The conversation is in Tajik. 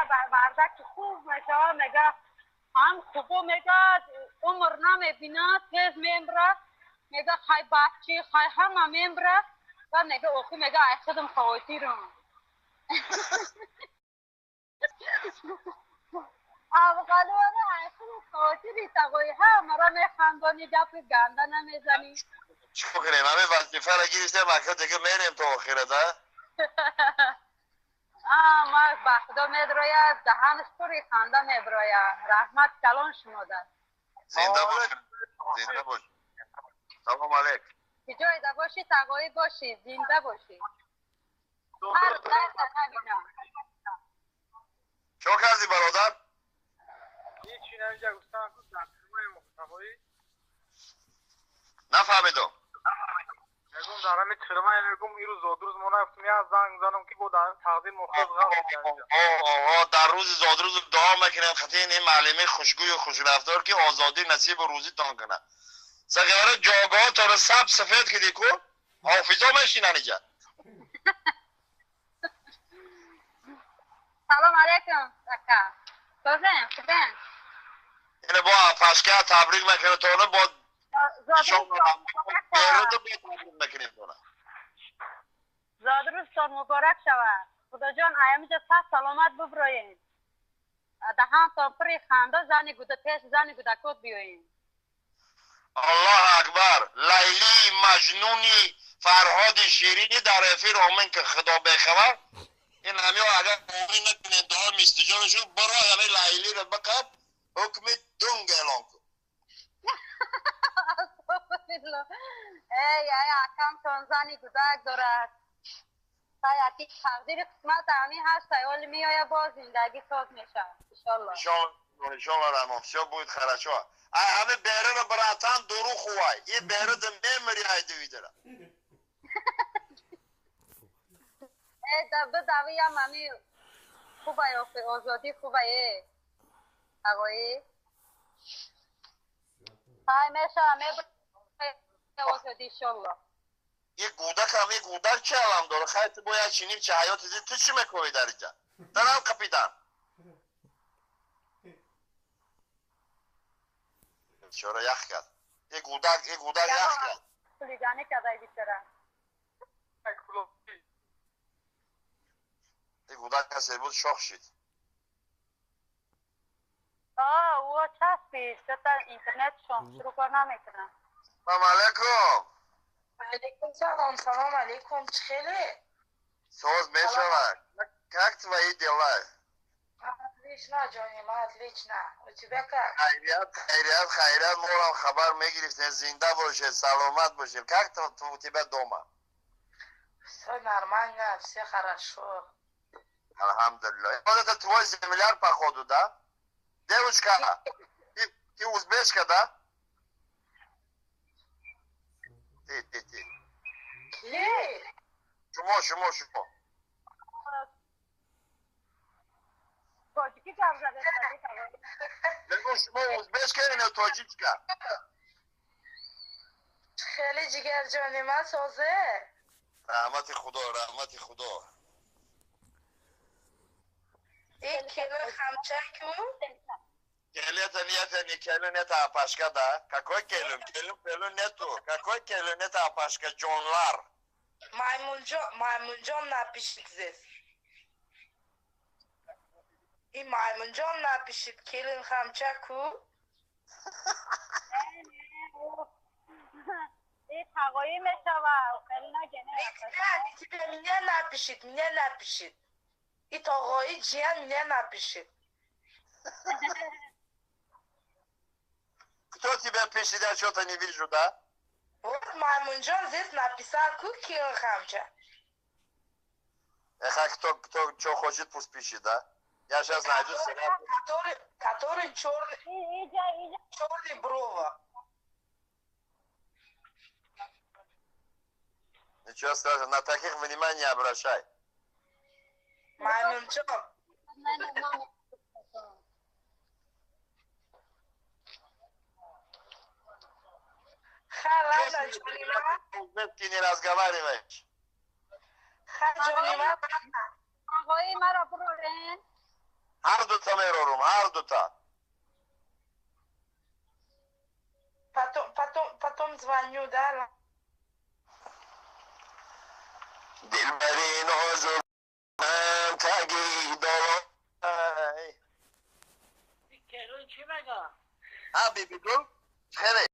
بیچاره مردک خوب میشه، میگه هم خوبو میگه عمر نمیبینه، تیز میمره، میگه خی بچه خی همه میمره. بعد میگه اوخی، میگه ای خودم خواتیرم. افغانوانه ای خودم خواتیری تقوی ها مرا میخندانی، گپ گنده نمیزنی. چیکار کنیم؟ همه وظیفه را گرفتیم، اخر دیگه میریم تا آخرت. ها ما به خدا میدروید، دهنش پری خنده میبروید. رحمت کلان شما ده. زنده باش، زنده باش. سلام علیک. جای ده باشی، تقوی باشی، زنده باشی. هر درد نبینم. چه کردی برادر؟ هیچی نمیگه، گفتم در ترمه تقوی. نفهمیدم. میگم در همین ترمه، میگم این روز زادروز ما نگفتم یه زنگ زنم که با در تقدیم مختص غلط. آه در روز زادروز دعا میکنیم خطی این معلمه خوشگوی و خوشرفتار که آزادی نصیب و روزی تان کنه. سگاره جاگاه تا رو سب سفید که دیکو حافظا میشینن اینجا. سلام علیکم اکا. خوبین خوبین. اینه با پشکه تبریک میکنه تا با زادروزتان مبارک شود. خدا جان ایامجا صد سلامت ببروین. دهانتان پری خنده، زنی گوده پیش زنی گودکوت بیاین. الله اکبر. لیلی مجنونی فرهاد شیرینی در افیر آمین که خدا بخبر. این همه اگر آمین نکنین دعا میستجانشون برای همه لیلی رو بقب حکم دنگ اعلام کن. ای ای اکم تون زنی گودک دارد. تا تقدیر قسمت همی هست، ولی میآید باز زندگی ساز میشه انشالله. انشالله رحمان все будет хорошо. ای همه بهره رو براتان درو خوای. این بهره ده میمری ای دویدره. ای دبه دوی هم همی خوبه، آزادی خوبه. ای آقایی های میشه همه آزادی انشالله. یه گودک هم یه گودک چه علم داره؟ خیلی باید چینیم چه حیات زید تو چی میکنی در اینجا؟ درم کپیدن چرا یخ کرد؟ یه گودک یه گودک یخ کرد. خلیگانی کرده بیچاره. یه گودک هست بود شاخ شد. آه او چسبید تا اینترنت شما شروع کار نمیکنه. سلام علیکم. علیکم سلام. سلام علیکم. چخیلی؟ سوز میشود. Как твои дела? Отлично, Джонни, отлично. У тебя как? خیریت خیریت خیریت. مورم خبر میگرفتین. زنده باشید، سلامت باشید. Как у тебя дома? Все нормально, все хорошо. Алхамдулиллах. Вот это твой земляк, походу, да? Девушка, ты узбечка, да? Ты, ты, ты. Ки? Шумо, шумо, шумо. тоҷикӣ гап зада. بگو شما ازبک یا تاجیکا؟ خیلی جگر جانی من سازه. رحمت خدا، رحمت خدا. این کلو خمچه کو؟ Келета нет, не келю нет, апашка, да? Какой келю? Келю, келю нету. Какой келю нет, апашка? Джонлар. Маймунҷон, Маймунҷон напишет здесь. این маймунҷон напишет келин хамча ку. ин тағоӣ мешава, хеле нагене. Тебе меня напишет, меня напишет. И тағои ҷиян меня напишет. Кто тебя пишет, я что-то не вижу, да? Вот Маймунҷон здесь написал ку келин хамча. Эх, а кто что хочет, пусть пишет, да? Я сейчас найду. Который черный, черный брова. Ничего страшного, на таких внимания не обращай. Маймунҷон. Ты не разговариваешь. Ағои маро бурорен. Ҳар дута мерорум, ҳар дута. Потом, потом, потом звоню, да? Дилбари нозу таги доло. Чӣ мега? Ҳа, бибигул, хеле.